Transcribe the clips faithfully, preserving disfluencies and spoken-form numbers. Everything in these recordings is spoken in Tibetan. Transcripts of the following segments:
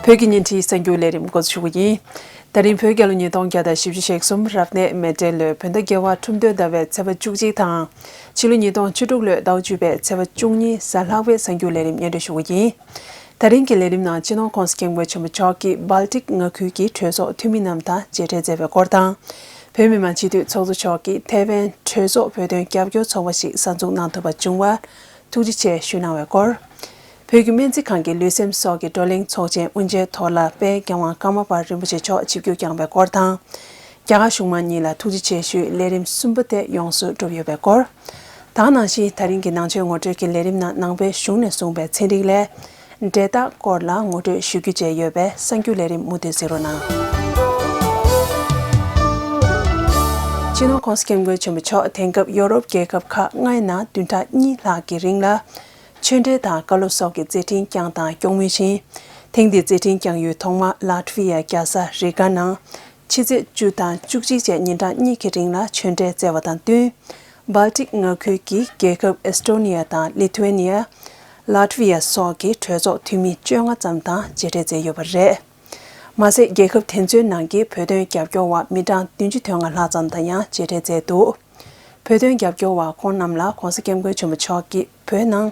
བོད་ཀྱི་བརྙན་འཕྲིན་གསར་འགྱུར་ལས་རིམ་འགོ་འཛུགས་ཞུ་གི་ཡིན། ད་རིང་བོད་རྒྱལ་ལོ་ཉིས་སྟོང་བརྒྱ་དང་བཞི་བཅུ་ཞེ་གསུམ་རབ་གནས་མེ་སྤྲེལ་ལོའི་བོད་ཟླ་བརྒྱད་པ་ཁྲུམས་སྟོན་ཟླ་བའི་ཚེས་པ་བཅུ་གཅིག་དང་། ཕྱི་ལོ་ཉིས་སྟོང་བཅུ་དྲུག་ལོའི་ཟླ་བ་བཅུ་པའི་ཚེས་པ་བཅུ་གཉིས་གཟའ་ལྷག་པའི་གསར་འགྱུར་ལས་རིམ་སྙན་སྒྲོན་ཞུ་གི་ཡིན། ད་རིང་གི་ལས་རིམ་ནང་སྤྱི་ནོར་༸གོང་ས་༸སྐྱབས་མགོན་ཆེན་པོ་མཆོག་གིས་སྦལ་ཏིག་མངའ་ཁུལ་གྱི་གྲོས་ཚོགས་འཐུས་མི་རྣམས་དང་མཇལ་འཕྲད་མཛད་པའི་སྐོར་དང་། བོད་མི་མང་སྤྱི་འཐུས་ཚོགས་གཙོ་མཆོག་གིས་ཐེ་ཝན་གྲོས་ཚོགས་བོད་དོན་རྒྱབ་སྐྱོར་ཚོགས་པ་ཞིག་གསར་འཛུགས་གནང་ཐུབ་པ་བྱུང་བར་ཐུགས་རྗེ་ཆེ་ཞུས་གནང་བའི་སྐོར། བོད་ཀྱི་སྨན་རྩིས་ཁང་གི་ལུས་སེམས་སྲོག་གི་བགྲོ་གླེང་ཚོགས་ཆེན་དབུ་འབྱེད་ཐོག་ལ་དཔལ་རྒྱལ་དབང་ཀརྨ་པ་རིན་པོ་ཆེ་མཆོག་ཆིབས་བསྒྱུར་བསྐྱངས་པའི་སྐོར་དང་། རྒྱ་གར་གཞུང་མང་གཉིས་ལ་ཐུགས་རྗེ་ཆེ་ཞུའི་ལས་རིམ་གསུམ་པ་དེ་ཡོངས་སུ་གྲུབ་ཡོད་པའི་སྐོར། ད་ག་ནང་བཞིན་ད་རིང་གི་ནང་ཆོས་ངོ་སྤྲོད་ཀྱི་ལས་རིམ་ནང་ནང་པའི་གཞུང་ནས་གསུངས་པའི་ཚན་རིག་ལས། འབྲས་རྟགས་སྐོར་ལ་ངོ་སྤྲོད་ཞུ་རྒྱུ་བཅས་ཡོད་པས་གསར་འགྱུར་ལས་རིམ་མུ་མཐུད་གཟིགས་རོགས་གནང་། སྤྱི་ནོར་༸གོང་ས་༸སྐྱབས་མགོན་ཆེན་པོ་མཆོག་དེང་སྐབས་ཡོ་རོབ་རྒྱལ་ཁབ་ཁག་ལྔའི་ནང་བདུན་ཕྲག་གཉིས་ལྷག་གི་རིང་ལ་ཆོས་འབྲེལ་དང་བཀའ་སློབ་སོགས་ཀྱི་མཛད་འཕྲིན་བསྐྱངས་དང་སྐྱོང་མུས་ཤིང་། ཐེངས་འདིའི་མཛད་འཕྲིན་བསྐྱངས་ཡུལ་ཐོག་མ་ལ་ཏི་ཝི་ཡ་རྒྱལ་ས་རི་ག་ནང་ཕྱི་ཚེས་བཅུ་དང་བཅུ་གཅིག་བཅས་ཉིན་གྲངས་གཉིས་ཀྱི་རིང་ལ་ཆོས་འབྲེལ་བསྩལ་བ་དང་བསྟུན། སྦལ་ཏིག་མངའ་ཁུལ་གྱི་རྒྱལ་ཁབ་ཨེས་ཏྲོ་ནི་ཡ་དང་ལི་ཐུ་ཝེ་ནི་ཡ། ལ་ཏི་ཝི་ཡ་སོགས་ཀྱི་གྲོས་ཚོགས་འཐུས་མི་བཅོ་ལྔ་ཙམ་དང་མཇལ་འཕྲད་མཛད་ཡོད་པ་རེད། མ་ཟད་རྒྱལ་ཁབ་དེ་ཚོའི་ནང་གི་བོད་དོན་རྒྱབ་སྐྱོར་བ་མི་གྲངས་བདུན་ཅུ་དོན་ལྔ་ལྷག་ཙམ་དང་ཡང་མཇལ་འཕྲད་མཛད་འདུག་བོད་དོན་རྒྱབ་སྐྱོར་བ་ཁོང་རྣམས་ལ་༸གོང་ས་༸སྐྱབས་མགོན་ཆེན་པོ་མཆོག་གིས་བོད་ནང་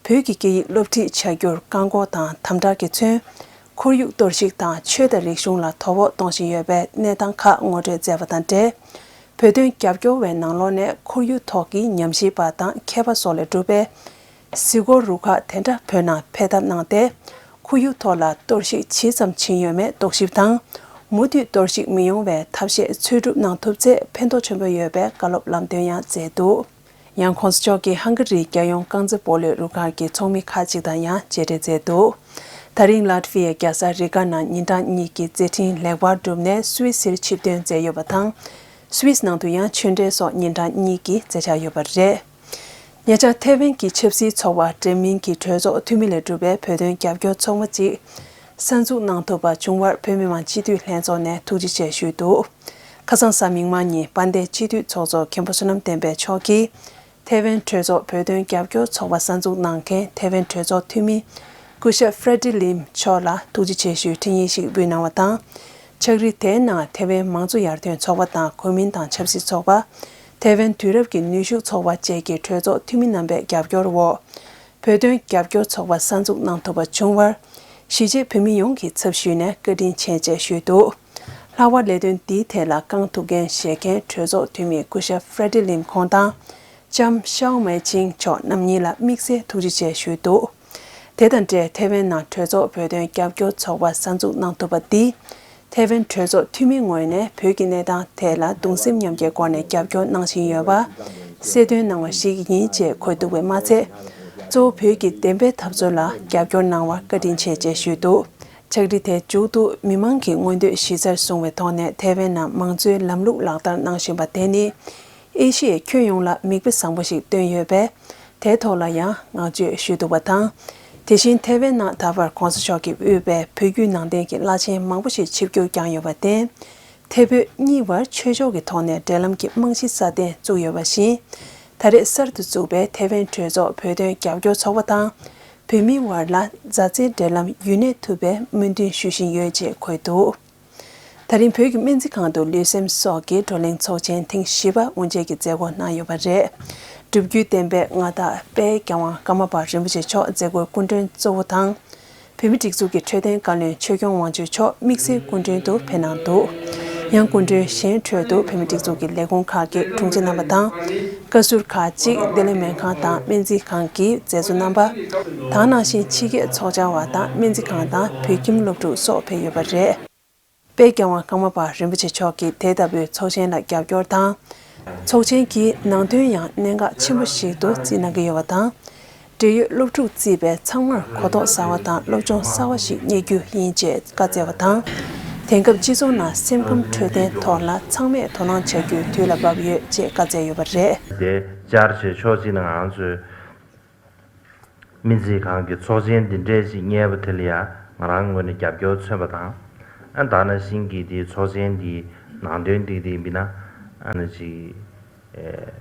བོད་ཀྱི་སྐད་ཡིག་སློབ་ཁྲིད་བྱ་རྒྱུར་བཀག་འགོག་དང་དམ་དྲག་གིས་མཚོན། ཁོར་ཡུག་གཏོར་བཤིག་དང་ཆོས་དང་རིག་གཞུང་ལ་དོ་ཕོག་གཏོང་བཞིན་ཡོད་པའི་གནས་སྟངས་ཁག་ངོ་སྤྲོད་མཛད་པ་དང་འབྲེལ། བོད་དོན་རྒྱབ་སྐྱོར་བའི་ནང་ལོགས་ནས་ཁོར་ཡུག་ཐོག་གི་ཉམས་ཞིབ་པ་དང་མཁས་པ་སོགས་ལས་གྲུབ་པའི་གཟིགས་སྐོར་རུ་ཁག་དེ་འདྲ་བོད་ནང་ཕེབས་ཐབས་གནང་སྟེ། ཁོར་ཡུག་ཐོག་ལ་གཏོར་བཤིག་ཇི་ཙམ་ཕྱིན་ཡོད་མེད་རྟོག་ཞིབ་དང་། མུ་མཐུད་གཏོར་བཤིག་མི་ཡོང་བའི་ཐབས་ཤེས་འཚོལ་སྒྲུབ་གནང་ཐུབ་ཚེ་ཕན་ཐོགས་ཆེན་པོ་ཡོད་པའི་བཀའ་སློབ་ལམ་སྟོན་ཡང་མཛད་འདུག་ཡང་༸གོང་ས་མཆོག་གིས་ཧང་ག་རིའི་རྒྱལ་ཡོངས་རྐང་རྩེད་སྤོ་ལོའི་རུ་ཁག་གི་ཚོགས་མི་ཁག་ཅིག་དང་ཡང་མཇལ་འཕྲད་མཛད་འདུག་ད་རིང་ལ་ཏི་ཝི་ཡའི་རྒྱལ་ས་རི་ག་ནང་ཉིན་གྲངས་གཉིས་ཀྱི་མཛད་འཕྲིན་ལེགས་པར་གྲུབ་ནས་སུད་སིར་ཆིབས་ཐོན་མཛད་ཡོད་པ་དང་། སུད་སི་ནང་དུ་ཡང་ཆོས་འབྲེལ་སོགས་ཉིན་གྲངས་གཉིས་ཀྱི་མཛད་འཆར་ཡོད་པ་རེད། ཉེ་ཆར་ཐེ་ཝན་གྱི་ཆབ་སྲིད་ཚོགས་པ་འདྲ་མིན་གྱི་གྲོས་ཚོགས་འཐུས་མི་ལས་གྲུབ་པའི་བོད་དོན་རྒྱབ་སྐྱོར་ཚོགས་པ་གཅིག་གསར་འཛུགས་གནང་ཐུབ་པ་བྱུང་བར་བོད་མི་མང་སྤྱི་འཐུས་ལྷན་ཚོགས་ནས་ཐུགས་རྗེ་ཆེ་ཞུས་འདུག་ཁ་སང་གཟའ་མིག་དམར་ཉིན་དཔལ་ལྡན་སྤྱི་འཐུས་ཚོགས་གཙོ་མཁན་པོ་བསོད་ནམས་བསྟན་འཕེལ་མཆོག་གིས་ཐེ་ཝན་གྲོས་ཚོགས་བོད་དོན་རྒྱབ་སྐྱོར་ཚོགས་པ་གསར་འཛུགས་གནང་མཁན་ཐེ་ཝན་གྲོས་ཚོགས་འཐུས་མི་སྐུ་ཞབས་ཧྥྲེ་ཏི་ལིམ་མཆོག་ལ་ཐུགས་རྗེ་ཆེ་ཞུའི་འཕྲིན་ཡིག་ཞིག་འབུལ་གནང་བ་དང་། ཕྱག་བྲིས་དེའི་ནང་ཐེ་ཝན་མང་གཙོ་ཡར་ཐོན་ཚོགས་པ་དང་གོ་མིན་ཏང་ཆབ་སྲིད་ཚོགས་པ། ཐེ་ཝན་དུས་རབས་ཀྱི་ནུས་ཤུགས་ཚོགས་པ་བཅས་ཀྱི་གྲོས་ཚོགས་འཐུས་མི་རྣམ་པའི་རྒྱབ་སྐྱོར་འོག་བོད་དོན་རྒྱབ་སྐྱོར་ཚོགས་པ་གསར་འཛུགས་གནང་ཐུབ་པ་བྱུང་བར། གཞིས་བྱེས་བོད་མི་ཡོངས་ཀྱི་ཚབ་ཞུས་ནས་བཀའ་དྲིན་ཆེ་ཅེས་ཞུས་འདུག་ལྷག་པར་ལས་དོན་འདིའི་ཐད་ལ་རྐང་ཐུག་འགན་བཞེས་མཁན་གྲོས་ཚོགས་འཐུས་མི་སྐུ་ཞབས་ཧྥྲེ་ཏི་ལིམ་ཁོང་དང་། ལྕམ་ཤའོ་མེ་ཆིང་མཆོག་རྣམ་གཉིས་ལ་དམིགས་བསལ་ཐུགས་རྗེ་ཆེ་ཞུས་འདུག་དེ་དང་འབྲེལ་ཐེ་ཝན་ནང་གྲོས་ཚོགས་བོད་དོན་རྒྱབ་སྐྱོར་ཚོགས་པ་གསར་འཛུགས་གནང་ཐུབ་པ་འདིས། ཐེ་ཝན་གྲོས་ཚོགས་འཐུས་མིའི་ངོས་ནས་བོད་ཀྱི་གནས་སྟངས་ཐད་ལ་གདུང་སེམས་མཉམ་སྐྱེད་སྒོ་ནས་རྒྱབ་སྐྱོར་གནང་བཞིན་ཡོད་པ་གསལ་སྟོན་གནང་བ་ཞིག་ཡིན་ཅེས་འཁོད་འདུག་པས་མ་ཚད། གཙོ་བོ་བོད་ཀྱི་བདེན་པའི་འཐབ་རྩོད་ལ་རྒྱབ་སྐྱོར་གནང་བར་བཀའ་དྲིན་ཆེ་ཅེས་ཞུས་འདུག་ཕྱག་བྲིས་དེའི་མཇུག་ཏུ་མི་མང་གི་མངོན་འདོད་གཞི་རྩར་བཟུང་བའི་ཐོག་ནས་ཐེ་ཝན་ནང་མང་གཙོའི་ལམ་ལུགས་ལག་བསྟར་གནང་བཞིན་པ་དེ་ནི། ཨེ་ཤི་ཡའི་ཁྱོན་ཡོངས་ལ་མིག་དཔེ་བཟང་པོ་ཞིག་བཏོན་ཡོད་པས། དེའི་ཐོག་ལ་ཡང་བསྔགས་བརྗོད་ཞུས་འདུག་པ་དང་། དེ་བཞིན་ཐེ་ཝན་ནང་ད་བར་གོང་ས་མཆོག་གིས་དབུས་པའི་བོད་བརྒྱུད་ནང་བསྟན་གྱི་བླ་ཆེན་མང་པོ་ཞིག་ཆིབས་བསྒྱུར་བསྐྱངས་ཡོད་པར་བརྟེན། ཐེ་བོད་གཉིས་བར་ཆོས་ཕྱོགས་ཀྱི་ཐོག་ནས་འབྲེལ་ལམ་གྱི་རྨང་གཞི་སྲ་བརྟན་བཙུགས་ཡོད་པ་བཞིན། ད་རེས་གསར་དུ་བཙུགས་པའི་ཐེ་ཝན་གྲོས་ཚོགས་བོད་དོན་རྒྱབ་སྐྱོར་ཚོགས་པ་དང་། བོད་མིའི་བར་ལ་མཛའ་བརྩེའི་འབྲེལ་ལམ་ཡུན་གནས་ཐུབ་པའི་སྨོན་འདུན་ཞུ་བཞིན་ཡོད་ཅེས་འཁོད་འདུག་ད་རིང་བོད་ཀྱི་སྨན་རྩིས་ཁང་དུ་ལུས་སེམས་སྲོག་གི་བགྲོ་གླེང་ཚོགས་ཆེན་ཐེངས་བཞི་པ་དབུ་འབྱེད་ཀྱི་མཛད་སྒོ་གནང་ཡོད་པ་རེད། སྒྲུབ་བརྒྱུད་བསྟན་པའི་མངའ་བདག་དཔལ་རྒྱལ་དབང་ཀརྨ་པ་རིན་པོ་ཆེ་མཆོག་མཛད་སྒོའི་སྐུ་མགྲོན་གཙོ་བོ་དང་། བོད་མིའི་སྒྲིག་འཛུགས་ཀྱི་འཕྲོད་བསྟེན་བཀའ་བློན་ཆོས་སྐྱོང་དབང་ཕྱུག་མཆོག་དམིགས་བསལ་སྐུ་མགྲོན་དུ་ཕེབས་གནང་འདུག་ཡང་སྐུ་མགྲོན་གཞན་ཁྲོད་དུ་བོད་མིའི་སྒྲིག་འཛུགས་ཀྱི་ལས་ཁུངས་ཁག་གི་དྲུང་ཆེ་རྣམ་པ་དང་། བཀའ་ཟུར་ཁག་ཅིག་བདེ་ལེགས་སྨན་ཁང་དང་སྨན་རྩིས་ཁང་གི་མཛད་གཙོ་རྣམ་པ། དེ་ནང་བཞིན་ཕྱི་རྒྱལ་ཚོགས་བཅར་བ་དང་སྨན་རྩིས་ཁང་དང་བོད་ཁྱིམ་སློབ་ཕྲུག་སོགས་ཕེབས་ཡོད་པ་རེད། དཔལ་རྒྱལ་དབང་ཀརྨ་པ་རིན་པོ་ཆེ་མཆོག་གིས་དེ་ལྟ་བུའི་ཚོགས་ཆེན་ལ་རྒྱབ་སྐྱོར་དང་། ཚོགས་ཆེན་གྱི་ནང་དོན་ཡང་གནད་འགག་ཆེན་པོ་ཞིག་ཏུ་བརྩིས་གནང་གི་ཡོད་པ་དང་། འབྲེལ་ཡོད་སློབ་ཕྲུག་བརྩིས་པའི་ཚང་མར་གོ་རྟོགས་གསར་བ་དང་སློབ་སྦྱོང་གསར་བ་ཞིག་རྙེད་རྒྱུ་ཡིན་ཅེས་བཀའ་སྩལ་བ་དང་། དེང་སྐབས་སྤྱི་ཚོགས་ནང་སེམས་ཁམས་འཕྲོད་བསྟེན་ཐོག་ལ་ཚང་མས་དོ་སྣང་བྱ་རྒྱུའི་དུས་ལ་བབས་ཡོད་ཅེས་བཀའ་སྩལ་ཡོད་པ་རེད། དེ་བཅར་བྱས་ཕྱོགས་གཅིག་ནས་ང་ཚོས། སྨན་རྩིས་ཁང་གི་ཚོགས་ཆེན་འདི་འདྲས་ཅིག་གཉེར་བ་དེ་ལ་ཡང་ང་རང་ངོས་ནས་རྒྱབ་སྐྱོར་མཚོན་པ་དང་། ཨ་ད་ནང་བཞིན་གྱི་དེའི་ཚོགས་ཆེན་འདིའི་ནང་དོན་འདི་དེ་མིན་ན། ཨ་ནི་ཅིག་ཨེ་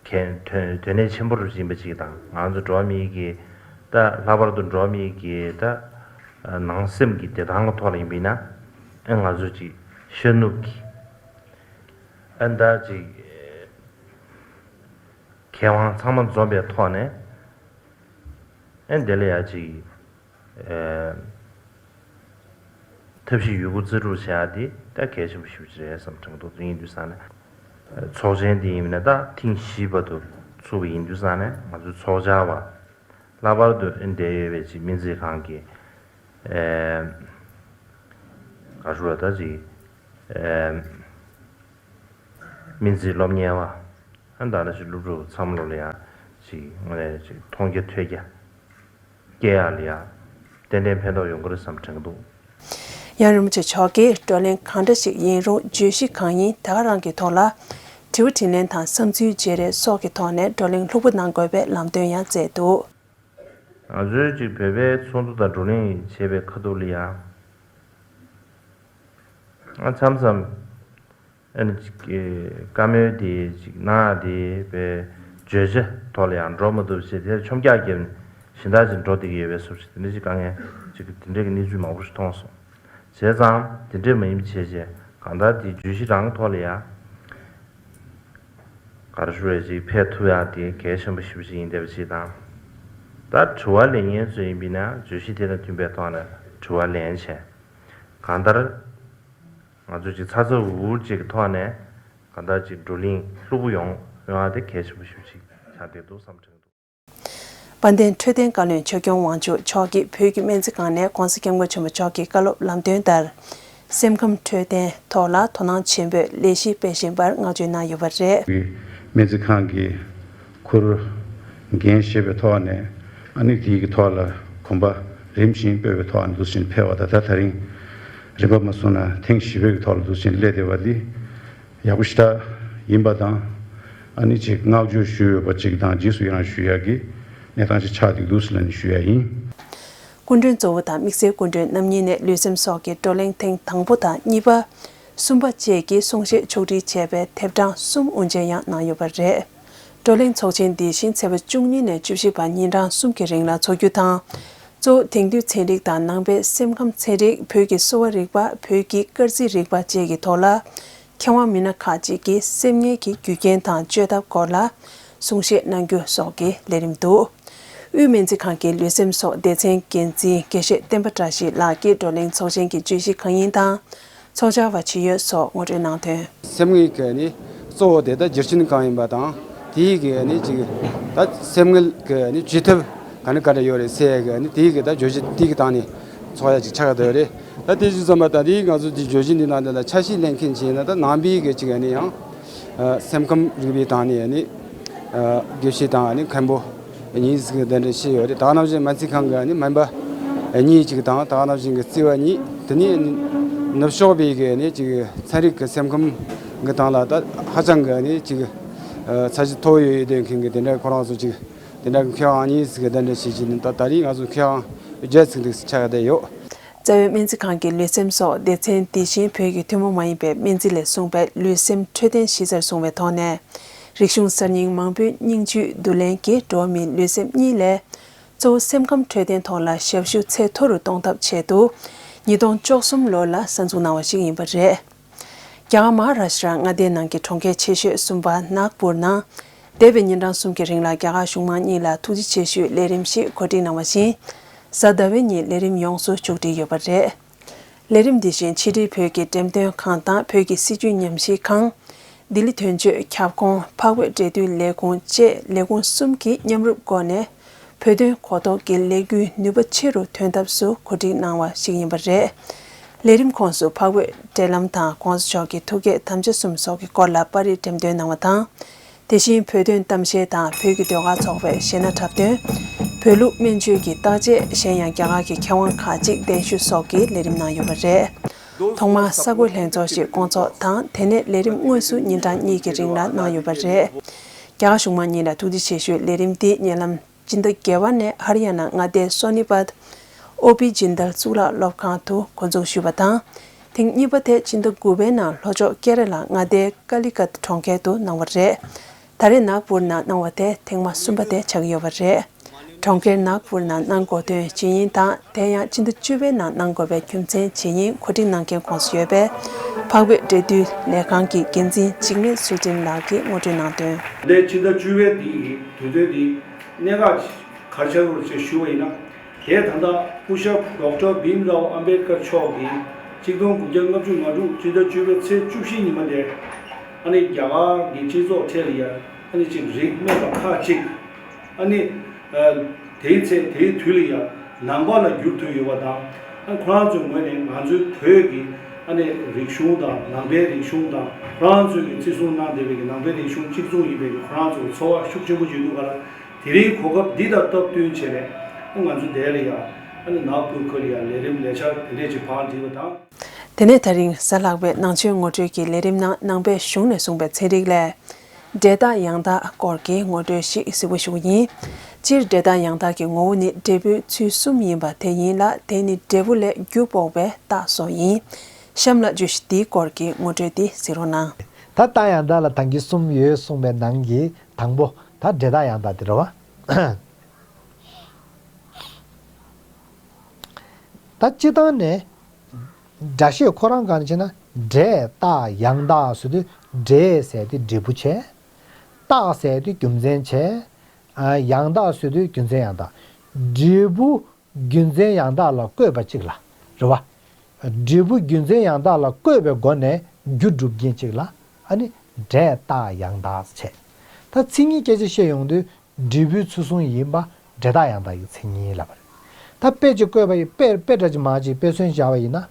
གལ་དོན་དོན་གནད་ཆེན་པོ་རུ་ཕྱིན་པ་ཅིག་དང་། ང་ཚོ་འགྲོ་བ་མིའི་གི་ད་ལྷག་པར་དུ་འགྲོ་བ་མིའི་གི་ད་ ནང་སེམས་ཀྱི་བདེ་ཐང་གི་ཐོག་ལ་ཡིན་པ་ཡིན་ན། ཨེ་ང་ཚོ་ཅིག་ཤར་ནུབ་ཀྱི་ཨེ་ད་ཅིག་མཁས་དབང་ཚང་མ་འཛོམས་པའི་ཐོག་ནས། ཨེ་འདི་ལ་ཡ་ཅིག་ཨེ་ཐབས་ཤེས་ཡོད་རྒུ་རྩལ་སྤྲུགས་བྱེད་ཡ་དེ་ད་གལ་ཆེན་པོ་ཞེ་པོ་ཅིག་རེད་བསམ་དྲན་འདུག་ཡིན་དུས་ཙང་ནས། ཚོགས་ཆེན་དེ་ཡིན་ན་ད་ཐེངས་བཞི་བར་དུ་ཚུགས་པ་ཡིན་དུས་ཙང་ནས། ང་ཚོའི་ཚོགས་བཅར་བ་ལྷག་པར་དུ་ཨེ་འདིར་ཡོད་པའི་ཅིག་སྨན་རྩིས་ཁང་གི་ཨེ་ག་རེ་ཞུ་དགོས་རེད། ད་ཅིག་ཨེ་སྨན་རྩིས་སློབ་གཉེར་བ། ཨ་ད་ནང་བཞིན་སློབ་ཕྲུག་ཚང་མ་ལོ་ལ་ཡང་ཅིག་དངོས་གནས་ཅིག་མཐོང་རྒྱ་ཐོས་རྒྱ་སྐྱེ་ཡག་ལ་ཡང་ཏན་ཏན་ཕན་ཐོགས་ཡོང་གི་རེད་བསམ་དྲན་གྱི་འདུག་ཡང་རིན་པོ་ཆེ་མཆོག་གིས་བགྲོ་གླེང་གང་འདྲ་ཞིག་ཡིན་རུང་བརྗོད་གཞི་གང་ཡིན་དེ་ག་རང་གི་ཐོག་ལ་དྲི་བ་དྲིས་ལན་དང་བསམ་ཚུལ་བརྗེ་རེས་སོགས་ཀྱི་ཐོག་ནས་བགྲོ་གླེང་ལྷུག་པོ་གནང་དགོས་པའི་ལམ་སྟོན་ཡང་བསྩལ་འདུག་ང་ཚོའི་ཅིག་བོད་པའི་ཚོགས་འདུ་དང་བགྲོ་གླེང་བྱེད་པའི་ཁ་ཐུག་ལ་ཡང་། ཨ་མཚམས་མཚམས་ཨ་ནི་ཅིག་བཀའ་མོལ་དེ་ཅིག་གནང་ཡག་དེ་བའི་བརྗོད་བྱ་ཐོག་ལ་ཡང་འགྲོ་མི་ཐུབ་ཞེས་དེར་མཆོང་རྒྱག་བརྒྱབ་ནས་གཞན་དག་ཅིག་འགྲོ་བསྡད་ཀྱི་ཡོད་པའི་བཟོ་ཞིག་དེ་འདྲ་ཅིག་དཀའ་ངལ་ཅིག་དེ་འདྲ་གི་གནས་ཚུལ་མང་པོ་ཞིག་མཐོང་སོང་། བྱས་ཙང་དེ་འདྲས་མ་ཡིན་པ་བྱས་བྱས་གང་ལྟར་དེ་བརྗོད་གཞི་རང་གི་ཐོག་ལ་ཡང་ག་རེ་ཞུ་རེད། ཅིག་ཕེབས་ཐུབ་ཡག་དེ་གལ་ཆེན་པོ་ཞེ་པོ་ཅིག་ཡིན་བསྡད་པ་ཅིག་དང་། ད་དྲི་བ་ལེན་མཁན་ཚོ་ཡིན་པས་ན་བརྗོད་གཞི་དེ་དང་མཐུན་པའི་ཐོག་ནས་དྲི་བ་ལེན་བྱས། གང་ལྟར་ང་ཚོ་ཅིག་ཚ་ཚ་འུར་འུར་ཅིག་གི་ཐོག་ནས་གང་ལྟར་ཅིག་བགྲོ་གླེང་ལྷུག་པོ་ཡོང་ཡོང་ཡག་དེ་གལ་ཆེན་པོ་ཞེ་པོ་ཅིག་ཆགས་བསྡད་འདུག་བསམ་དྲན་འདུག་དཔལ་ལྡན་འཕྲོད་བསྟེན་བཀའ་བློན་ཆོས་སྐྱོང་དབང་ཕྱུག་མཆོག་གིས་བོད་ཀྱི་སྨན་རྩིས་ཁང་ནས་༸གོང་ས་༸སྐྱབས་མགོན་ཆེན་པོ་མཆོག་གི་བཀའ་སློབ་ལམ་སྟོན་ལྟར། སེམས་ཁམས་འཕྲོད་བསྟེན་ཐོག་ལ་དོ་སྣང་ཆེན་པོས་ལས་གཞི་སྤེལ་བཞིན་པར་བསྔགས་བརྗོད་གནང་ཡོད་པ་རེད། སྨན་རྩིས་ཁང་གི་ཁུར་འགན་བཞེས་པའི་ཐོག་ནས། ཨ་ནི་དེའི་གི་ཐོག་ལ་གོམ་པ་རིམ་བཞིན་སྤོས་པའི་ཐོག་ནས་འདུག་སེ་ཕེབས་པ་དང་། ད་ད་རིང་རིམ་པ་མ་སོང་ན་ཐེངས་བཞི་པའི་གི་ཐོག་ལ་འདུག་སེ་སླེབས་བསྡད་པ་འདི་ཡག་པོ་ཞེ་དྲག་ཡིན་པ་དང་། ཨ་ནི་ཅིག་བསྔགས་བརྗོད་ཞུ་འོས་པ་ཅིག་དང་རྗེས་སུ་ཡི་རང་ཞུ་ཡག་གི་གནས་སྟངས་ཤིག་ཆགས་བསྡད་འདུག་ཟེར་ལབ་ནས་ཞུ་ཡག་ཡིན། སྐུ་མགྲོན་གཙོ་བོ་དང་དམིགས་བསལ་སྐུ་མགྲོན་རྣམ་གཉིས་ནས་ལུས་སེམས་སོགས་ཀྱི་བགྲོ་གླེང་ཐེངས་དང་པོ་དང་གཉིས་པ། གསུམ་པ་བཅས་ཀྱི་གསུང་བཤད་ཕྱོགས་སྒྲིག་བྱས་པའི་དེབ་གྲངས་གསུམ་དབུ་འབྱེད་ཡང་གནང་ཡོད་པ་རེད། བགྲོ་གླེང་ཚོགས་ཆེན་འདི་བཞིན་ཚེས་པ་བཅུ་གཉིས་ནས་བཅུ་བཞི་བར་ཉིན་གྲངས་གསུམ་གྱི་རིང་ལ་འཚོགས་རྒྱུ་དང་། གཙོ་བོ་དེང་དུས་ཚན་རིག་དང་ནང་པའི་སེམས་ཁམས་ཚན་རིག་བོད་ཀྱི་གསོ་བ་རིག་པ། བོད་ཀྱི་སྐར་རྩིས་རིག་པ་བཅས་ཀྱི་ཐོག་ལ། མཁས་དབང་མི་སྣ་ཁག་ཅིག་གིས་སེམས་ངལ་གྱི་རྒྱུ་རྐྱེན་དང་བཅོས་ཐབས་སྐོར་ལ་གསུང་བཤད་གནང་རྒྱུ་སོགས་ཀྱི་ལས་རིམ་འདུག་དབུས་སྨན་རྩིས་ཁང་གི་ལུས་སེམས་སོགས་སྡེ་ཚན་འགན་འཛིན་དགེ་བཤེས་བསྟན་པ་བཀྲ་ཤིས་ལགས་ཀྱིས་བགྲོ་གླེང་ཚོགས་ཆེན་གྱི་བརྗོད་གཞི་གང་ཡིན་དང་། ཚོགས་བཅར་བ་ཇི་ཡོད་སོགས་ངོ་སྤྲོད་གནང་དོན། སེམས་ངལ་གྱི་ནི་གཙོ་བོ་དེ་ད་རྒྱུ་རྐྱེན་གང་ཡིན་པ་དང་། དེའི་གི་ནི་ཅིག་ད་སེམས་ངལ་གྱི་ནི་བཅོས་ཐབས་ག་འདྲ་ག་འདྲ་ཡོད་རེད་ཟེར་གི་ནི་དེའི་གི་ད་བརྗོད་གཞི་དེའི་གི་སྟེང་ནས་ཚོགས་ཡ་ཅིག་ཆགས་བསྡད་ཡོད་རེད། ད་དེ་བཞིན་བསམ་པ་ད་དེའི་ང་ཚོ་དེ་བརྗོད་གཞི་འདི་ནང་དེ་ལ་ཆ་ཤས་ལེན་མཁན་བྱས་ན་ད་ནང་པའི་གི་ཅིག་ནི་ཡང་སེམས་ཁམས་རིག་པའི་སྟེང་ནས་ནི་དགེ་བཤེས་དང་ནི་མཁན་པོ་གཉིས་ཟིག་གདན་འདྲེན་བྱས་ཡོད་རེད། ད་ག་ནང་བཞིན་སྨན་རྩིས་ཁང་གི་ནི་སྨན་པ་གཉིས་ཅིག་དང་། ད་ག་ནང་བཞིན་གི་རྩིས་པ་གཉིས། དེ་ནས་ནུབ་ཕྱོགས་པའི་གི་ནི་ཅིག་ཚན་རིག་གི་སེམས་ཁམས་གི་སྟེང་ལ་ད་ཧ་ཅང་གི་ནི་ཅིག་ཚད་གཞི་མཐོ་ཡོད་ཡོད་ལྡན་མཁན་གི་དེ་འདྲ་ཁོ་རང་ཚོ་ཅིག་དེ་འདྲ་གི་མཁས་དབང་གཉིས་ཟིག་གདན་འདྲེན་བྱས་བྱས་ནི་ད་ད་རེས་ང་ཚོ་མཁས་དབང་བརྒྱད་ཟིག་འདུག་ཆགས་བསྡད་ཡོད། རྩ་བའི་སྨན་རྩིས་ཁང་གི་ལུས་སེམས་སོགས་སྡེ་ཚན་དེ་བཞིན་བོད་ཀྱི་ཐུན་མོང་མ་ཡིན་པའི་སྨན་རྩིས་ལས་གསུངས་པའི་ལུས་སེམས་འཕྲོད་བསྟེན་གཞི་རྩར་བཟུང་བའི་ཐོག་ནས། རིག་གཞུང་གསར་རྙིང་མང་པོའི་སྙིང་བཅུད་བསྡུ་ལེན་གྱིས་འགྲོ་བ་མིའི་ལུས་སེམས་གཉིས་ལས། གཙོ་བོ་སེམས་ཁམས་འཕྲོད་བསྟེན་ཐོག་ལ་ཞབས་ཞུ་ཚད་མཐོ་རུ་གཏོང་ཐབས་ཆེད་དུ། ཉིས་སྟོང་བཅུ་གསུམ་ལོ་ལ་གསར་འཛུགས་གནང་བ་ཞིག་ཡིན་པ་རེད། རྒྱ་གར་མ་ཧཱ་རཱ་ཤྲ་མངའ་སྡེའི་ནང་གི་གྲོང་ཁྱེར་ཆེ་ཤོས་གསུམ་པ་ནཱག་པུར་ནང་། འདས་པའི་ཉིན་གྲངས་གསུམ་གྱི་རིང་ལ་རྒྱ་གར་གཞུང་མང་གཉིས་ལ་ཐུགས་རྗེ་ཆེ་ཞུའི་ལས་རིམ་ཞིག་གོ་སྒྲིག་གནང་བ་བཞིན། གཟའ་ཟླ་བའི་ཉིན་ལས་རིམ་ཡོངས་སུ་མཇུག་སྒྲིལ་ཡོད་པ་རེད། ལས་རིམ་འདི་བཞིན་ཕྱི་དྲིལ་བོད་ཀྱི་འགྲེམས་སྟོན་ཁང་དང་བོད་ཀྱི་སྲིད་བྱུས་ཉམས་ཞིབ་ཁང་། ལྡི་ལི་དོན་གཅོད་ཁྱབ་ཁོངས་འཕགས་བོད་འབྲེལ་མཐུད་ལས་ཁུངས་བཅས་ལས་ཁུངས་གསུམ་གྱིས་མཉམ་རུབ་སྒོ་ནས། བོད་དོན་གོ་རྟོགས་ཀྱི་ལས་འགུལ་ནུས་པ་ཆེ་རུ་ཐོན་ཐབས་སུ་གོ་སྒྲིག་གནང་བ་ཞིག་ཡིན་པ་རེད། ལས་རིམ་ཁོངས་སུ་འཕགས་བོད་འབྲེལ་ལམ་དང་༸གོང་ས་མཆོག་གི་ཐུགས་བསྐྱེད་དམ་བཅའ་གསུམ་སོགས་ཀྱི་སྐོར་ལ་པར་རིས་འགྲེམས་སྟོན་གནང་བ་དང་། དེ་བཞིན་བོད་དོན་གཏམ་བཤད་དང་བོད་ཀྱི་ཟློས་གར་ཚོགས་པའི་གཞས་སྣ་འཁྲབ་སྟོན། བོད་ལུགས་སྨན་བཅོས་ཀྱི་བརྟག་དཔྱད། གཞན་ཡང་རྒྱ་གར་གྱི་མཁས་དབང་ཁག་ཅིག་གདན་ཞུ་སོགས་ཀྱི་ལས་རིམ་གནང་ཡོད་པ་རེད། ཐོག་མར་ས་རྒོད་ལྷན་ཚོགས་ཤིག་བསྐོང་ཚོགས་དང་། དེ་ནས་ལས་རིམ་དངོས་སུ་ཉིན་གྲངས་གཉིས་ཀྱི་རིང་ལ་གནང་ཡོད་པ་རེད། རྒྱ་གར་གཞུང་མང་གཉིས་ལ་ཐུགས་རྗེ་ཆེ་ཞུའི་ལས་རིམ་འདི་ཉེ་ལམ་སྤྱི་ཟླ་བརྒྱད་པ་ནས་ཧ་རི་ཡ་ན་མངའ་སྡེའི་སོ་ནི་པད་ཨོ་པི་ཇིན་དལ་གཙུག་ལག་སློབ་ཁང་དུ་འགོ་འཛུགས་ཞུས་པ་དང་། ཐེངས་གཉིས་པ་དེ་སྤྱི་ཟླ་དགུ་པའི་ནང་ལྷོ་ཕྱོགས་ཀེ་ར་ལ་མངའ་སྡེའི་ཀ་ལི་ཀཏ་གྲོང་ཁྱེར་དུ་གནང་བ་རེད། ད་རེས་ནཱག་པུར་ནང་གནང་བ་དེ་ཐེངས་མ་གསུམ་པ་དེ་ཆགས་ཀྱི་ཡོད་པ་རེད། གྲོང་ཁྱེར་ནཱག་པུར་ནང་གནང་དགོས་དོན་ཇི་ཡིན་དང་། དེ་ཡང་ཕྱི་ཟླ་བཅུ་པའི་ནང་གནང་དགོས་པའི་རྒྱུ་མཚན་ཇི་ཡིན་གོ་སྒྲིག་གནང་མཁན་ཁོངས་སུ་ཡོད་པའི་འཕགས་བོད་འབྲེལ་མཐུད་ལས་ཁང་གི་འགན་འཛིན་འཇིགས་མེད་ཚུལ་ཁྲིམས་ལགས་ཀྱིས་ངོ་སྤྲོད་གནང་དོན། འདས་ཕྱི་ཟླ་བཅུ་པའི་འདི་ཡི་དུས་ཚོད་འདི་གནད་འགག་ག་རེ་ཆགས་ཡོད་ཅེས་ཞུ་བ་ཡིན་ན། དེ་ད་ལྟ་སྐུ་ཞབས་ཌོག་ཊར་བྷིམ་རའོ་ཨམ་བེད་ཀར་མཆོག་གིས་གཅིག་སྟོང་དགུ་བརྒྱ་ལྔ་བཅུ་ང་དྲུག་ཕྱི་ཟླ་བཅུ་པའི་ཚེས་བཅུ་བཞི་ཉི་མ་དེ། ཨ་ནི་རྒྱ་གར་གྱི་སྤྱི་ཚོགས་ཁྲོད་ལ་ཡ་ཨ་ནི་ཅིག་རིགས་དམན་པ་ཁག་ཅིག་ཨ་ནི་ཨ་དེའི་ཚེ་དེའི་དུས་ལ་ཡ་ནང་པ་ལ་འགྱུར་ཐུབ་ཡོད་པ་དང་། ཨ་ཁོ་རང་ཚོའི་ངོས་ནས་ང་ཚོའི་བོད་ཀྱི་ཨ་ནི་རིག་གཞུང་དང་ནང་པའི་རིག་གཞུང་དང་ཁོ་རང་ཚོས་ཀྱི་བརྩི་སྲུང་གནང་བསྡད་པའི་གི་ནང་པའི་རིག་གཞུང་གཅིག་མཚུངས་ཡིན་པའི་གི་ཁོ་རང་ཚོར་ཚོར་བ་ཤུགས་ཆེན་པོ་ཡོད་འདུག་ག་ལ། དེ་རིང་གོ་སྐབས་འདི་དང་སྟབས་བསྟུན་བྱས་ནས་ང་ཚོ་འདིར་ལ་ཡ་ཨ་ནི་ནཱག་པུར་ཁུལ་ལ་ཡ་ལས་རིམ་ལས་འཆར་དེ་འདྲས་ཅིག་བང་བསྒྲིགས་པ་དང་། དེ་ནས་ད་རིང་གཟའ་ལྷག་པའི་ནང་ཆོས་ངོ་སྤྲོད་ཀྱི་ལས་རིམ་ནང་ནང་པའི་གཞུང་ནས་གསུངས་པའི་ཚན་རིག་ལས། འབྲས་རྟགས་ཡང་དག་སྐོར་གྱི་ངོ་སྤྲོད་ཞིག་གཟིགས་པ་ཞུ་གི་ཡིན། སྤྱིར་འབྲས་རྟགས་ཡང་དག་གི་ངོ་བོ་ནི་འབྲས་བུའི་ཚུལ་གསུམ་ཡིན་པ་དེ་ཡིན་ལ། དེ་ནི་འབྲས་བུ་ལས་རྒྱུ་དཔོག་པའི་རྟགས་སོགས་ཡིན། གཤམ་ལ་བརྗོད་གཞི་འདིའི་སྐོར་གྱི་ངོ་སྤྲོད་འདི་གཟིགས་རོགས་གནང་། ད་རྟགས་ཡང་དག་ལ་དང་གི་གསུམ་ཡོད་གསུངས་པའི་ནང་གི་དང་པོ་ད་འབྲས་རྟགས་ཡང་དག་དེ་རེད་བ། ད་སྤྱིར་བཏང་ནས་སྒྲ་བཤད་ཁོ་རང་ག་རེ་བྱས་ན་འབྲས་རྟགས་ཡང་དག་ཟེར་དུས་འབྲས་ཟེར་དུས་འབྲས་བུ་བྱས། རྟགས་ཟེར་དུས་རྒྱུ་མཚན་བྱས། ཨ་ཡང་དག་ཟེར་དུས་རྒྱུ་མཚན་ཡང་དག་འབྲས་བུ་རྒྱུ་མཚན་ཡང་དག་ལ་བཀོད་པ་གཅིག་ལ་རེད་བ། འབྲས་བུ་རྒྱུ་མཚན་ཡང་དག་ལ་བཀོད་པའི་སྒོ་ནས་རྒྱུ་སྒྲུབ་མཁན་གཅིག་ལ་ཨ་ནི་འབྲས་རྟགས་ཡང་དག་བྱས། ད་མཚན་ཉིད་སྐད་ཆ་བཤད་ཡོང་དུས། འབྲས་བུའི་ཚུལ་གསུམ་ཡིན་པ་འབྲས་རྟགས་ཡང་དག་གི་མཚན་ཉིད་ལབ་པ་རེད། ད་དཔེ་ཅིག་བཀོད་པ་ཡིན་དཔེ་དཔེ་འདྲ་ཅིག་མ་ཅིག་དཔེ་མཚོན་བྱ་བ་ཡིན་ན།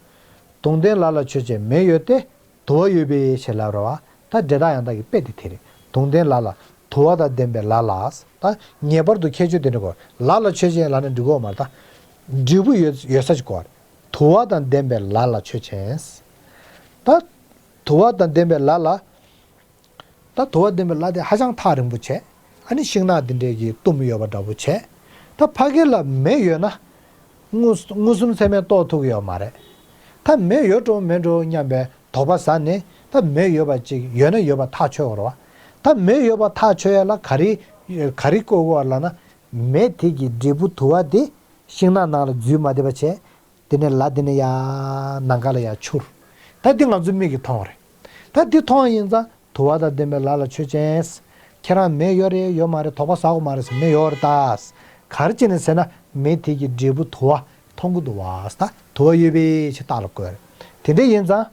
དུང་ལྡན་ལ་ལ་ཆོས་ཅན། མེ་ཡོད་དེ། དུ་བ་ཡོད་པའི་ཕྱིར་ལབ་རེད་བ། ད་འབྲས་རྟགས་ཡང་དག་གི་དཔེ་དེ་དེ་རེད། དུང་ལྡན་ལ་ལ། དུ་བ་དང་ལྡན་པའི་ལ་ལ། ད་ངེས་པར་དུ་ཁྱད་ཆོས་དེ་འདྲ་དགོས། ལ་ལ་ཆོས་ཅན་ལབ་ན་འགྲིག་གི་ཡོད་མ་རེད་ད། འབྲས་བུ་ཡོད་ཡོད་ས་ཅིག་དགོས་རེད། དུ་བ་དང་ལྡན་པའི་ལ་ལ་ཆོས་ཅན། ད་དུ་བ་དང་ལྡན་པའི་ལ་ལ། ད་དུ་བ་ལྡན་པའི་ལ་དེ་ཧ་ཅང་ཐག་རིང་པོ་བྱས། ཨ་ནི་ཤིང་ནགས་འདི་འདྲས་ཀྱིས་བཏུམས་ཡོད་པ་འདྲ་པོ་བྱས། ད་ཕ་གི་ལ་མེ་ཡོད་ན། མངོན་མངོན་སུམ་ཚད་མས་རྟོགས་ཐུབ་ཀྱི་ཡོད་མ་རེད། ད་མེ་ཡོད་འགྲོ་མེད་འགྲོ་སྙམ་པའི་དོགས་པ་ཟ་ནས་ད་མེ་ཡོད་པ་ཅིག་ཡོད་ན་ཡོད་པ་ཐག་ཆོད་པ་རེད་བ། ད་མེ་ཡོད་པ་ཐག་ཆོད་ཡ་ལ་ག་རེ་ག་རེ་བཀོད་དགོས་པ་ལབ་ན། མེ་དེ་གི་འབྲས་བུ་དུ་བ་དེ་ཤིང་ནགས་ནང་ལ་འཛུལ་མ་བསྡད་པ་བྱས། དེ་ནས་ལ་དེ་ནས་ཡར་ནམ་མཁའ་ལ་ཡར་འཕྱུར། ད་འདི་ང་ཚོའི་མིག་གིས་མཐོང་བ་རེད། ད་འདི་མཐོང་བ་ཡིན་ཙང་དུ་བ་དང་ལྡན་པའི་ལ་ལ་ཆོས་ཅན། ཁྱེད་རང་མེ་ཡོད་རེད་ཡོད་མ་རེད་དོགས་པ་ཟ་དགོས་མ་རེད་ཟེར། མེ་ཡོད་རེད་ད། ག་རེ་བྱས་ནས་ཟེར་ན་མེ་དེ་གི་འབྲས་བུ་དུ་བ་མཐོང་གི་འདུག་བ། ད་དུ་བ་ཡོད་པའི་ཕྱིར་རྟགས་ལ་བཀོད་རེད། དེ་འདྲ་ཡིན་ཙང་།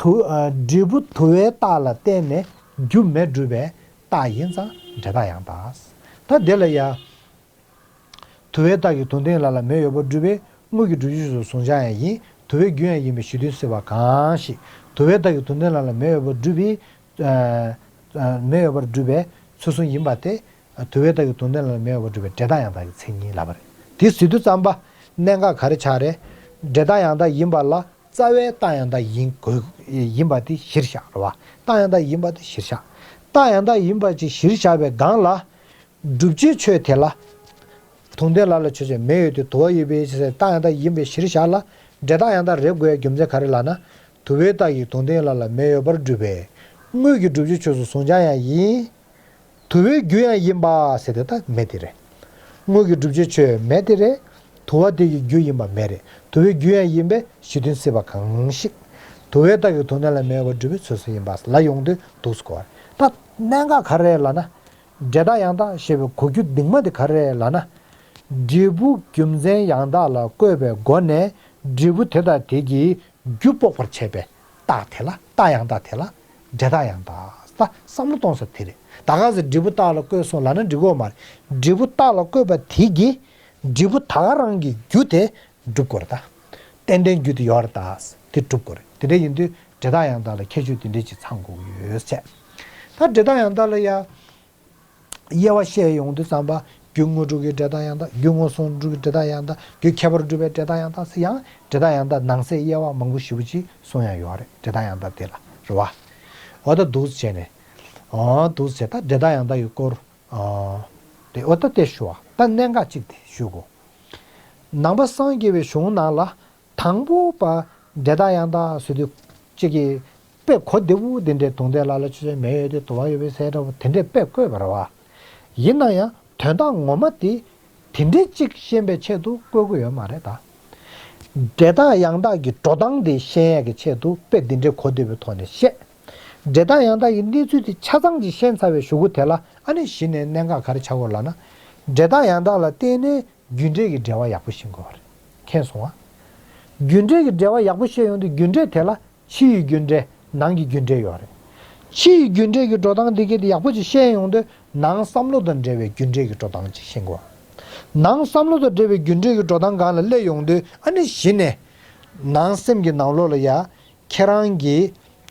དུ་ཨ་འབྲས་བུ་དུ་བའི་རྟགས་ལ་བརྟེན་ནས་རྒྱུ་མེ་སྒྲུབ་པའི་རྟགས་ཡིན་ཙང་འབྲས་རྟགས་ཡང་དག། ད་དེ་ལ་ཡ། དུ་བའི་རྟགས་ཀྱིས་དུང་ལྡན་ལ་ལ་མེ་ཡོད་པར་སྒྲུབ་པས་དངོས་ཀྱི་བསྒྲུབ་བྱའི་ཆོས་སུ་གཟུང་བྱ་ཡང་ཡིན། དུ་བའི་རྒྱུ་ཡང་ཡིན་པའི་གཞི་མཐུན་སྲིད་པ་གང་ཞིག་དུ་བའི་རྟགས་ཀྱིས་དུང་ལྡན་ལ་ལ་མེ་ཡོད་པར་སྒྲུབ་པས། ཨ་ཨ་མེ་ཡོད་པར་སྒྲུབ་པའི་ཚུལ་གསུམ་ཡིན་པ་སྟེ། དུ་བའི་རྟགས་ཀྱིས་དུང་ལྡན་ལ་ལ་མེ་ཡོད་པར་སྒྲུབ་པའི་འབྲས་རྟགས་ཡང་དག་གི་མཚན་ཉིད་ལབ་པ་རེད། དེ་ཟེར་དུས་ཙམ་པ་གནད་འགག་ག་རེ་ཆགས་རེད། འབྲས་རྟགས་ཡང་དག་ཡིན་པ་ལ་རྩ་བའི་རྟགས་ཡང་དག་ཡིན་དགོས་ཡིན་པ་དེ་གཞིར་བཞག་རེད་བ། རྟགས་ཡང་དག་ཡིན་པ་དེ་གཞིར་བཞག་རྟགས་ཡང་དག་ཡིན་པ་ཅིག་གཞིར་བཞག་པའི་སྒང་ལ། བསྒྲུབ་བྱའི་ཆོས་དེ་ལ། དུང་ལྡན་ལ་ལ་ཆོས་ཅན། མེ་ཡོད་དེ། དུ་བ་ཡོད་པའི་ཕྱིར་ཟེར་རྟགས་ཡང་དག་ཡིན་པའི་གཞིར་བཞག་ལ། འབྲས་རྟགས་ཡང་དག་རེད་དགོས་ཡ་རྒྱུ་མཚན་ག་རེ་ལབ་ན། དུ་བའི་རྟགས་ཀྱིས་དུང་ལྡན་ལ་ལ་མེ་ཡོད་པར་སྒྲུབ་པས། དངོས་ཀྱི་བསྒྲུབ་བྱའི་ཆོས་སུ་གཟུང་བྱ་ཡང་ཡིན། དུ་བའི་རྒྱུ་ཡང་ཡིན་པ་ཟེར་དེ་ད་མེ་དེ་རེད། དངོས་ཀྱི་བསྒྲུབ་བྱའི་ཆོས་མེ་དེ་རེད། དུ་བ་དེ་གི་རྒྱུ་ཡིན་པ་མེ་རེད། དུ་བའི་རྒྱུ་ཡང་ཡིན་པས་གཞི་མཐུན་སྲིད་པ་གང་ཞིག་དུ་བའི་རྟགས་ཀྱིས་དུང་ལྡན་ལ་མེ་ཡོད་པར་སྒྲུབ་པའི་ཚུལ་གསུམ་ཡིན་པ་ལ་ཡོང་དུས་འདུག་སེ་གོ་བ་རེད། ད་གནད་འགག་ག་རེ་རེད་ལབ་ན། འབྲས་རྟགས་ཡང་དག་ཞེས་པའི་གོ་རྒྱུ་གདིང་མ་དེ་ག་རེ་རེད་ལབ་ན། འབྲས་བུ་རྒྱུ་མཚན་ཡང་དག་ལ་བཀོད་པའི་སྒོ་ནས་འབྲས་བུ་དེ་དང་དེ་གི་རྒྱུ་དཔོག་པར་བྱེད་པའི་རྟགས་དེ་ལ་རྟགས་ཡང་དག་དེ་ལ་འབྲས་རྟགས་ཡང་དག་ད་བསམ་བློ་གཏོང་ས་དེ་རེད། ད་ག་ཟེ་འབྲས་བུ་རྟགས་ལ་བཀོད་སོང་ལབ་ན་འགྲིག་གི་ཡོད་མ་རེད། འབྲས་བུ་རྟགས་ལ་བཀོད་པ་དེ་གིས་འབྲས་བུ་ད་ག་རང་གི་རྒྱུ་དེ་སྒྲུབ་དགོས་རེད་ད། ཏན་ཏན་རྒྱུ་དེ་ཡོད་རེད་ད། དེ་སྒྲུབ་དགོས་རེད། དེ་འདྲ་ཡིན་དུས་འབྲས་རྟགས་ཡང་དག་ལ་ཁྱད་ཆོས་དེ་འདྲ་ཅིག་ཚང་དགོས་ཀྱི་ཡོད་ཟེར། ད་འབྲས་རྟགས་ཡང་དག་ལ་ཡ། དབྱེ་བ་བཤད་ཡོང་དུས་ཙམ་པ་རྒྱུ་དངོས་གྲུབ་ཀྱི་འབྲས་རྟགས་ཡང་དག་རྒྱུ་དངོས་སུ་གྲུབ་ཀྱི་འབྲས་རྟགས་ཡང་དག་རྒྱུ་ཁྱད་པར་གྲུབ་པའི་འབྲས་རྟགས་ཡང་དག་ཟེར་ཡང་འབྲས་རྟགས་ཡང་དག་ནང་གསེས་དབྱེ་བ་མང་པོ་ཞེ་པོ་ཅིག་གསུང་ཡ་ཡོད་རེད། འབྲས་རྟགས་ཡང་དག་དེ་ལ་རེད་བ། འོ་ད་འདུག་སེ་བྱས་ནས། འོ་འདུག་སེ་བྱས་ད་འབྲས་རྟགས་ཡང་དག་གི་སྐོར། འོ། དེ་འོ་ད་དེ་ཞུ་བ་ད་གནད་འགག་ཅིག་དེ་ཞུ་དགོས། ནང་པ་སངས་རྒྱས་པའི་གཞུང་ནང་ལ། དང་པོ་པ་འབྲས་རྟགས་ཡང་དག་ཟེར་དུས་གཅིག་གིས་དཔེ་གོ་བདེ་པོ་དེ་འདྲའི་དུང་ལྡན་ལ་ལ་ཆོས་ཅན། མེ་ཡོད་དེ། དུ་བ་ཡོད་པའི་ཟེར་འདྲ་པོ་དེ་འདྲའི་དཔེ་བཀོད་པ་རེད་བ། ཡིན་ན་ཡང་དོན་དག་ངོ་མ་དེ་ དེ་འདྲའི་གཅིག་ཤེས་པའི་ཆེད་དུ་བཀོད་ཀྱི་ཡོད་མ་རེད་ད། འབྲས་རྟགས་ཡང་དག་གི་འགྲོ་སྟངས་དེ་ཤེས་ཡས་ཀྱི་ཆེད་དུ་དཔེ་འདི་འདྲའི་གོ་བདེ་བའི་ཐོག་ནས་བཤད། འབྲས་རྟགས་ཡང་དག་གི་གནས་ཚུལ་དེ་ཆ་ཚང་ཅིག་ཤེས་ཚར་བའི་གཞུག་གུ་དེ་ལ་ཨ་ནི་གཞི་ནས་གནད་འགག་ག་རེ་ཆགས་ཀྱི་ཡོད་ལབ་ན། འབྲས་རྟགས་ཡང་དག་ལ་བརྟེན་ནས་རྒྱུ་འབྲས་ཀྱི་འབྲེལ་བ་ཡག་པོ་ཤེས་དགོས་པ་རེད། མཁྱེན་སོང་ང་། རྒྱུ་འབྲས་ཀྱི་འབྲེལ་བ་ཡག་པོ་ཤེས་ཡོང་དུས་རྒྱུ་འབྲས་དེ་ལ་ཕྱི་ཡི་རྒྱུ་འབྲས་ནང་གི་རྒྱུ་འབྲས་ཡོད་རེད། ཕྱི་ཡི་རྒྱུ་འབྲས་ཀྱི་འགྲོ་སྟངས་འདི་གས་དེ་ཡག་པོ་ཅིག་ཤེས་ཡོང་དུས་ནང་བསམ་བློ་དང་འབྲེལ་བའི་རྒྱུ་འབྲས་ཀྱི་འགྲོ་སྟངས་ཅིག་ཤེས་དགོས། ནང་བསམ་བློ་དང་འབྲེལ་བའི་རྒྱུ་འབྲས་ཀྱི་འགྲོ་སྟངས་སྒང་ལ་སླེབས་ཡོང་དུས་ཨ་ནི་གཞི་ནས་ནང་སེམས་ཀྱི་ནང་ལོགས་ལ་ཡ། ཁྱེད་རང་གི་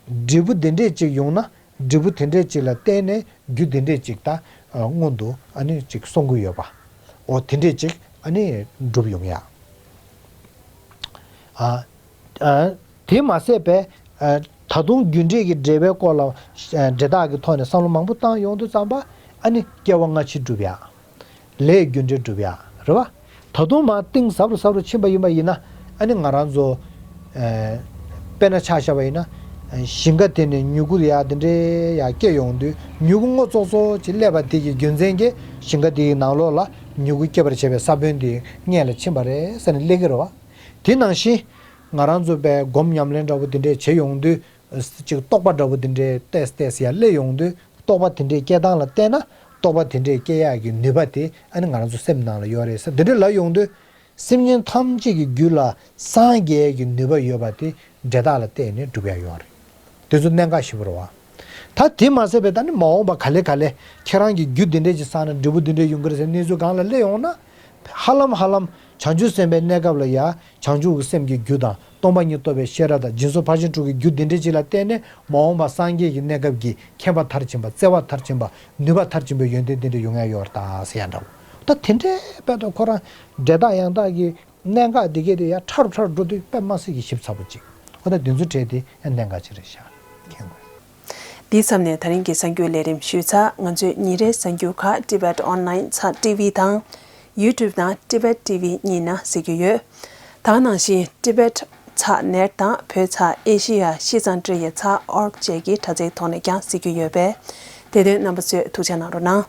འབྲས་བུ་འདི་འདྲས་ཅིག་ཡོང་ན་འབྲས་བུ་དེ་འདྲས་ཅིག་ལ་བརྟེན་ནས་རྒྱུ་དེ་འདྲས་ཅིག་ད་སྔོན་དུ་ཨ་ནི་ཅིག་གསུང་གི་ཡོད་པ། འོ་དེ་འདྲས་ཅིག་ཨ་ནི་འགྲུབ་ཡོང་ཡ། ཨ། ཨ། དེ་མ་ཟད་པས། ཨ། ད་དུང་རྒྱུ་འབྲས་ཀྱི་འབྲེལ་བའི་སྐོར་ལ། ཨ། འབྲས་རྟགས་ཀྱི་ཐོག་ནས་བསམ་བློ་མང་པོ་བཏང་ཡོང་དུས་ཙམ་པ། ཨ་ནི་སྐྱེ་བ་སྔ་ཕྱི་འགྲུབ་ཡ། ལས་རྒྱུ་འབྲས་འགྲུབ་ཡ། རེད་བ། ད་དུང་མར་གཏིང་ཟབ་རུ་ཟབ་རུ་ཕྱིན་པ་ཡིན་པ་ཡིན་ན། ཨ་ནི་ང་རང་ཚོ། ཨ། དཔེར་ན་ཆ་བཞག་པ་ཡིན་ན། ཞིང་ཁ་དེ་ནས་མྱུ་གུ་ཡ་དེ་འདྲའི་ཡ་སྐྱེ་ཡོང་དུས་མྱུ་གུ་སྔོ་ཙོག་ཙོག་ཅིག་སླེབས་པ་དེ་གི་རྒྱུ་མཚན་གྱིས་ཞིང་ཁ་དེ་གི་ནང་ལོགས་ལ་མྱུ་གུ་སྐྱེ་བར་བྱེད་པའི་ས་བོན་དེ་སྔོན་ལ་ཕྱིན་པ་རེད་ཟེར་ནས་སླེབས་ཀྱི་རེད་བ། དེ་ནང་བཞིན། ང་རང་ཚོ་པའི་སྒོམ་ཉམས་ལེན་འདྲ་པོ་དེ་འདྲས་བྱེད་ཡོང་དུས། ཅིག་རྟོགས་པ་འདྲ་པོ་དེ་འདྲས་ཏོག་ཙམ་ཏོག་ཙམ་ཡར་སླེབས་ཡོང་དུས་རྟོགས་པ་དེ་འདྲས་སྐྱེ་སྟངས་ལ་བལྟས་ན་རྟོགས་པ་དེ་འདྲས་སྐྱེ་ཡག་གི་ནུས་པ་དེ་ཨ་ནི་ང་རང་ཚོ་སེམས་ནང་ལ་ཡོད་རེད་ཟེར་དེ་འདྲས་ལབ་ཡོང་དུས། སེམས་ཅན་ཐམས་ཅད་ཀྱི་རྒྱུད་ལ་སངས་རྒྱས་ཀྱི་ནུས་པ་ཡོད་པ་དེ་འབྲས་རྟགས་ལ་བལྟས་ནས་སྒྲུབ་ཡག་ཡོད་རེད། དེ་ཚོ་གནད་འགག་ཞེ་པོ་རེད་བ། ད་དེ་མ་ཟད་པའི་ད་ནི་མ་འོངས་པ་ག་ལེ་ག་ལེ་ཁྱེད་རང་གི་རྒྱུ་འདི་འདྲས་ཅིག་བསགས་ན་འབྲས་བུ་འདི་འདྲས་ཡོང་གི་རེད་ཟེར་གནས་ཚུལ་སྒང་ལ་སླེབས་ཡོང་ན། ཧ་ལམ་ཧ་ལམ་བྱང་ཆུབ་སེམས་དཔའི་གནས་སྐབས་ལ་ཡ་བྱང་ཆུབ་ཀྱི་སེམས་ཀྱི་རྒྱུ་དང་སྟོང་པ་ཉིད་རྟོགས་པའི་ཤེས་རབ་དང་སྦྱིན་སོགས་ཕར་ཕྱིན་དྲུག་གི་རྒྱུ་འདི་འདྲས་ཅིག་ལ་བརྟེན་ནས་མ་འོངས་པ་སངས་རྒྱས་ཀྱི་གནས་སྐབས་ཀྱི་མཁྱེན་པ་མཐར་ཕྱིན་པ་བརྩེ་བ་མཐར་ཕྱིན་པ་ནུས་པ་མཐར་ཕྱིན་པའི་ཡོན་ཏན་འདི་འདྲས་ཡོང་ཡ་ཡོད་རེད་ད་ཟེར་ཡ་འདྲ་བོ། ད་དེ་འདྲའི་དཔེ་ད་ཁོ་རང་འབྲས་རྟགས་ཡང་དག་གི་གནད་འགག་འདི་གས་དེ་ཡ་ཕྲ་རུ་ཕྲ་རུ་འགྲོ་དུས་དཔེ་མ་སྲིད་ཀྱི་ཞིབ་ཚགས་པོ་ཅིག་འོ་ད་འདི་ཚོ་གྲས་དེ་ཡང་གནད་འགག་ཅིག་རེད་ཤག་མཁྱེན་དགོས། འདིའི་མཚམས་ནས་ད་རིང་གི་གསར་འགྱུར་ལས་རིམ་ཞུས་ཚར། ང་ཚོའི་ཉིན་རེའི་གསར་འགྱུར་ཁག་Tibet Online ཚ་ཊི་ཝི་དང་། YouTube དང་Tibet T V གཉིས་ན་གཟིགས་རྒྱུ་ཡོད། ད་ག་ནང་བཞིན་Tibet ཚ་net དང་བོད་ཚ་ཨེ་ཤི་ཡ་ཤིས་ཙང་ཀྲི་ཡ་ཚ་org བཅས་ཀྱི་དྲ་ཚིགས་ཐོག་ནས་ཀྱང་གཟིགས་རྒྱུ་ཡོད་པས། དེ་དོན་རྣམ་པ་ཚོས་ཐུགས་ཆ་གནང་རོགས་གནང་།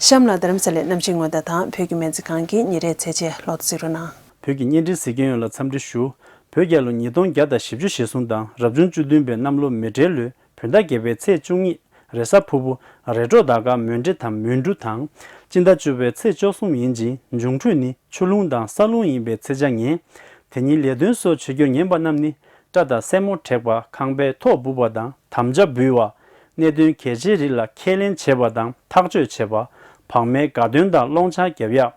གཤམ་ལ་རྡ་རམ་ས་ལའི་གནམ་གཤིས་སྔོན་བརྡ་དང་བོད་ཀྱི་སྨན་རྩིས་ཁང་གི་ཉིན་རེའི་ཚེས་ཆེན་ལོ་ཐོ་གཟིགས་རོགས་གནང་། བོད་ཀྱི་བརྙན་འཕྲིན་གཟིགས་མཁན་ཡོངས་ལ་འཚམས་འདྲི་ཞུ། བོད་རྒྱལ་ལོ་ཉིས་སྟོང་བརྒྱ་དང་བཞི་བཅུ་ཞེ་གསུམ་དང་རབ་བྱུང་བཅུ་བདུན་པའི་གནམ་ལོ་མེ་བྲེག་ལོའི་བོད་ཟླ་བརྒྱད་པའི་ཚེས་བཅུ་གཉིས་རེས་གཟའ་ཕུར་བུ་རེས་གྲོགས་ཟླ་སྐར་མོན་གྲེ་དང་མོན་གྲུ་དང་། སྤྱི་ཟླ་བཅུ་པའི་ཚེས་བཅུ་གསུམ་ཡིན་ཅིང་འབྱུང་འཕྲོད་ནི་ཆུ་ཀླུང་དང་ས་ཀླུང་ཡིན་པའི་ཚེས་ཆ་ངེས། དེ་ཉིན་ལས་དོན་སོགས་བྱེད་རྒྱུར་ཉན་པ་རྣམས་ནི་སྐྲ་དང་སེན་མོ་བྲེག་པ་ཁང་པའི་ཐོག་སྦུབ་པ་དང་དམ་བཅའ་འབུལ་བ། གནད་དོན་གལ་ཆེའི་རིགས་ལ་ཁས་ལེན་བྱེད་པ་དང་ཐག་གཅོད་བྱེད་པ། བག་མའི་དགའ་སྟོན་དང་སློང་ཆ་རྒྱབ་ཡག་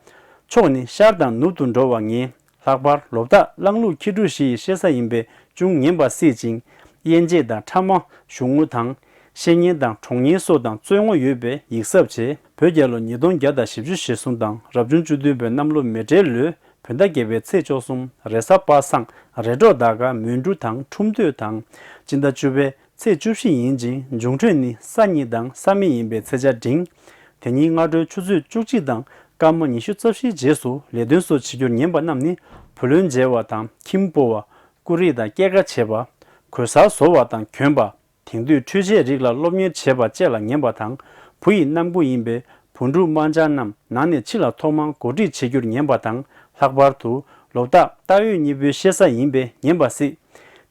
ཕྱོགས་ནི་ཤར་དང་ནུབ་ཏུ་འགྲོ་བ་ངེས། ལྷག་པར་ལོ་རྟགས་གླང་ལུག་ཁྱི་འབྲུག་བཞི་ཡི་བཤད་ས་ཡིན་པས་ཅུང་ངན་པ་སྲིད་ཅིང་། དབྱེ་འབྱེད་དང་ཕྲ་མ་གཞུང་ངོ་དང་། བཤེས་གཉེན་དང་གྲོགས་གཉེན་སོགས་དང་རྩོད་ངོ་ཡོད་པས་ཡིག་གཟབ་བྱེད། བོད་རྒྱལ་ལོ་ཉིས་སྟོང་བརྒྱ་དང་བཞི་བཅུ་ཞེ་གསུམ་དང་རབ་བྱུང་བཅུ་བདུན་པའི་གནམ་ལོ་མེ་བྲེག་ལོའི་བོད་ཟླ་བརྒྱད་པའི་ཚེས་བཅུ་གསུམ་རེས་གཟའ་པ་སངས་རེས་གྲོགས་ཟླ་སྐར་མོན་གྲུ་དང་ཁྲུམས་སྟོད་དང་། སྤྱི་ཟླ་བཅུ་པའི་ཚེས་བཅུ་བཞི་ཡིན་ཅིང་འབྱུང་འཕྲོད་ནི་ས་གཉིས་དང་ས་མེ་ཡིན་པའི་ཚེས་ཆ་འབྲིང་། དེ་ཉིན་སྔ་དྲོའི་ཆུ་ཚོད་བཅུ་གཅིག་དང་སྐར་མ་ཉི་ཤུ་རྩ་བཞིའི་རྗེས་སུ་ལས་དོན་སོགས་བྱེད་རྒྱུར་ཉན་པ་རྣམས་ནི་བུ་ལོན་འཇལ་བ་དང་ཁྱིམ་སྤོ་བ། བརྐུ་རིས་དང་སྐྱེད་ཀ་བྱེད་པ། གོས་གསར་བཟོ་བ་དང་གྱོན་པ། དེང་དུས་འཕྲུལ་ཆས་རིགས་ལ་སློབ་གཉེར་བྱེད་པ་བཅས་ལ་ཉན་པ་དང་། བུ་ཡི་རྣམ་ཀུན་ཡིན་པས་བུ་ཕྲུག་དམར་འབྱར་རྣམས་ནང་ནས་ཕྱི་ལ་ཐོག་མར་གོ་སྒྲིག་བྱེད་རྒྱུར་ཉན་པ་དང་། ལྷག་པར་དུ་ལོ་རྟགས་རྟ་འོད་གཉིས་པོའི་བཤད་ས་ཡིན་པས་ཉན་པ་སྲིད།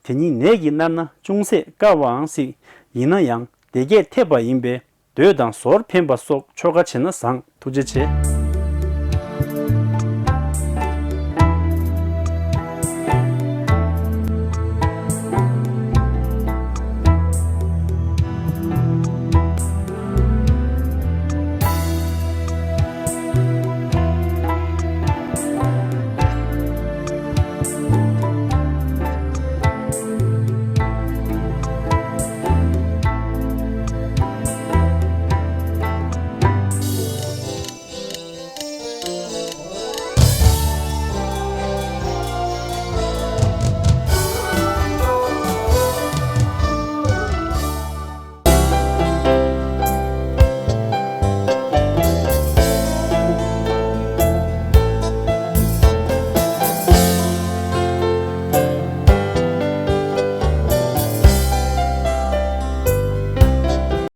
དེ་ཉིན་ནད་ཀྱིས་མནར་ན་ཅུང་ཟད་དཀའ་བའང་སྲིད། ཡིན་ན་ཡང་སྡེ་བརྒྱད་ཐེབས་པ་ཡིན་པས། མདོས་དང་ཟོར་འཕེན་པ་སོགས་ཆོ་ག་བྱེད་ན་བཟང་། ཐུགས་རྗེ་ཆེ།